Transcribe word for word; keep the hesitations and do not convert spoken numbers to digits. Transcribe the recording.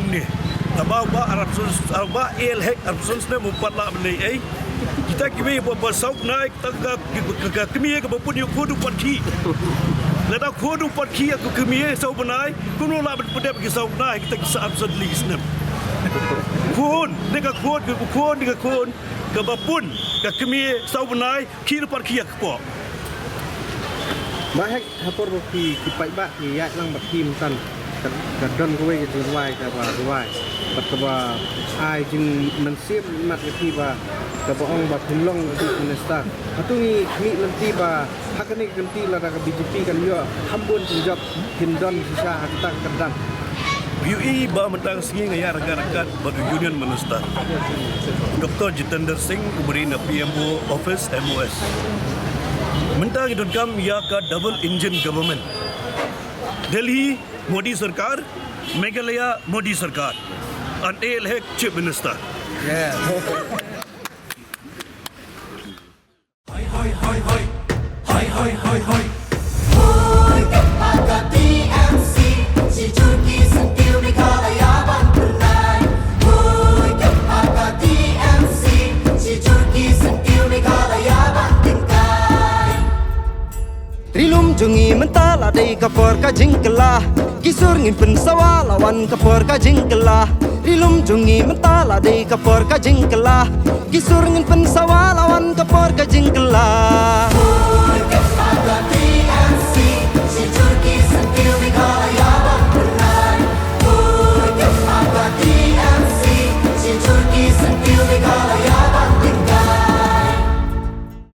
kumne. Taba u bah arphew san, u bah A L Hek arphew san snem um pat lah ban leh ei. Kita kiwei ba, ba saw bnai, kita ka, ka, ka, ka kmie kaba pun ïa u khun u pat khih. Lada u khun u pat khih ïa ka kmie saw bnai, kumno lah ban pyndep ki saw bnai, kita ki sa arphew san tylli ki snem. Khun, ne ka khun, ka khun, ne ka khun kaba pun ka kmie saw bnai, khih u pat khih ïa ka kpoh. Bah Hek, ha por ba phi, ki paidbah ki ïaid lang bad phi mynta, ka, ka don kawei ka jingrwai kaba rwai bad kaba ai jingmynsiem mat ïa phi ba, kaba ong ba phin long Chief Minister. Hato ngi khmih lynti ba ha kane ka kynti lada ka B J P kan ïoh kham bun jingjop, phin don shisha ha kata ka kyrdan? Phi ïohi ba mynta ka sngi nga ïaryngkat ryngkat bad u Union Minister Doctor Jitendra Singh uba dei na P M O office, M O S. Mynta ngi donkam ïa ka double engine government. Delhi Modi Sarkar, Meghalaya Modi Sarkar, and A L Hek Chief Minister. Ri lum jong ngi mynta la dei ka por ka jingkylla. Ki sur ngin pynsawa la wan ka por ka jingkylla. Ri lum jong ngi mynta la dei ka por ka jingkylla. Ki sur ngin pynsawa la wan ka por ka jingkylla.